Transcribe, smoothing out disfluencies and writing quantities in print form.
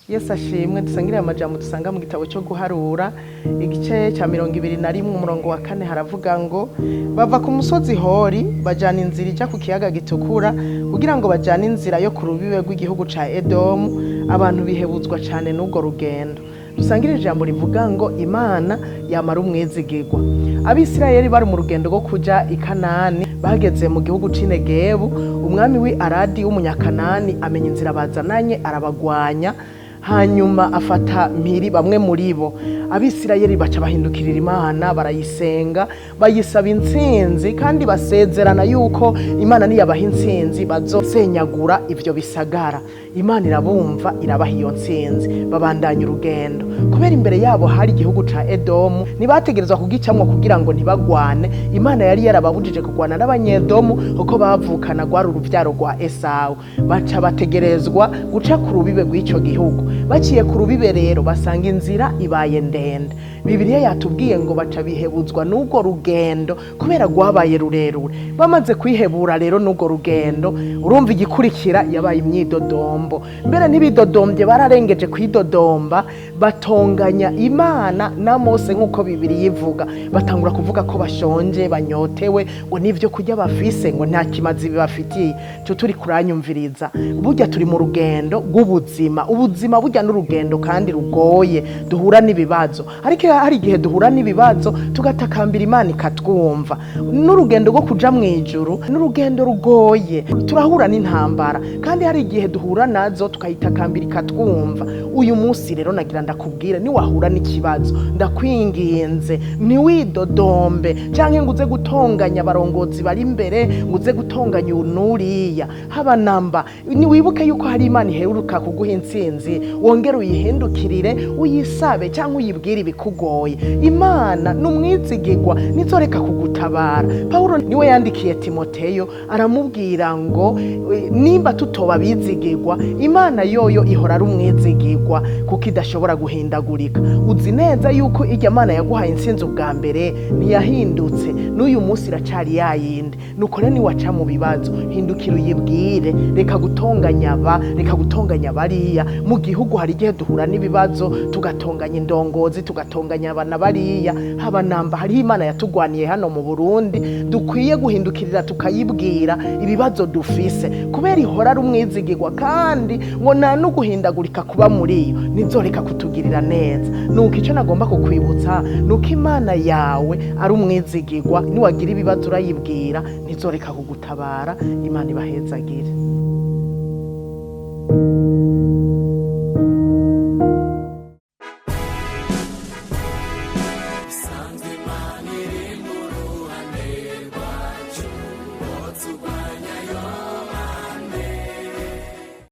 Yesu ashimwe. Dusangire amajambo dusanga mu gitabo cyo guharura, igice cya 21, umurongo wa 4. Haravuga ngo: "Bava ku musozi Hori, bajana inzira ijya ku kiyaga gitukura, kugira ngo bajane inzira yo ku rubibe rw'igihugu ca Edomu. Abantu bihebuzwa cyane n'ubwo rugendo." Dusangire ijambo rivuga ngo: "Imana yamara umwizigirwa." Abisirayeli bari mu rugendo rwo kuja i Kanani. Bageze mu gihugu c'Inegebu, umwami w'i Aradi w'Umunyakanani amenya inzira bazananye, arabagwanya, hanyuma afata mpiri bamwe muri bo. Abisirayeli baca bahindukirira Imana, barayisenga, bayisaba intsinzi, kandi basezerana yuko Imana niyabaha intsinzi bazosenyagura ivyo bisagara. Imana irabumva, irabaha iyo ntsinzi, babandanya urugendo. Kubera imbere yabo hari igihugu ca Edomu, ntibategerezwa kugicamwo kugira ngo ntibagwane. Imana yari yarababujije kugwana n'Abanyedomu kuko bavukana, rwari uruvyaro rwa Esawu. Baca bategerezwa guca ku rubibe rw'ico gihugu. Baciye ku rubibe rero, basanga inzira ibaye ndende. Bibiliya yatubwiye ngo baca bihebuzwa n'urwo rugendo kubera rwabaye rurerure. Bamaze kwihebura rero n'urwo rugendo, urumva igikurikira yabaye imyidodombo. Mbere ntibidodombye, bararengeje kwidodomba, batonganya Imana na Mose, nk'uko Bibiliya ivuga. Batangura kuvuga ko bashonje, banyotewe, ngo n'ivyo kurya bafise ngo nta kimazi bibafitiye. Cyo turi kuranyumviriza, burya turi mu rugendo rw'ubuzima. Ubuzima burya n'urugendo kandi rugoye, duhura n'ibibazo, ariko hari igihe duhura n'ibibazo tugatakambira Imana ikatwumva. N'urugendo rwo kuja mu ijuru n'urugendo rugoye, turahura n'intambara, kandi hari igihe duhura nazo tukayitakambira ikatwumva. Uyu munsi rero nagira ndakubwira: niwahura n'ikibazo, ndakwinginze, ntiwidodombe canke ngo uze gutonganya abarongozi bari imbere, ngo uze gutonganya uyu n'uriya. Haba namba. Niwibuke yuko hari Imana iheruka kuguha intsinzi, wongere uyihindukirire, uyisabe cyangwa uyibwire ibikugoye. Imana ni umwizigirwa, nizoreka kugutabara. Pawulo niwe yandikiye Timoteyo, aramubwira ngo nimba tutoba abizigirwa, Imana yoyo ihora ari umwizigirwa kuko idashobora guhindagurika. Uzi neza yuko irya Mana yaguhaye intsinzi ubwa mbere ntiyahindutse, n'uyu munsi iracari yayindi. Nuko rero niwaca mu bibazo, hindukira uyibwire, reka gutonganya aba, reka gutonganya bariya. Mu gihugu hari igihe duhura n'ibibazo tugatonganya indongozi, tugatonganya aba na bariya. Haba namba. Hariho Imana yatugwaniye hano mu Burundi, dukwiye guhindukirira tukayibwira ibibazo dufise, kubera ihora ari umwizigirwa, kandi ngo nta n'uguhindagurika kuba muri yo, nizoreka kutugirira neza. Nuko icyo nagomba kukwibutsa nuko Imana yawe ari umwizigirwa, niwagira ibibazo urayibwira, ntizoreka kugutabara. Imana ibahezagire. Isanzwe Imana iri mu ruhande rwacu, turwanya.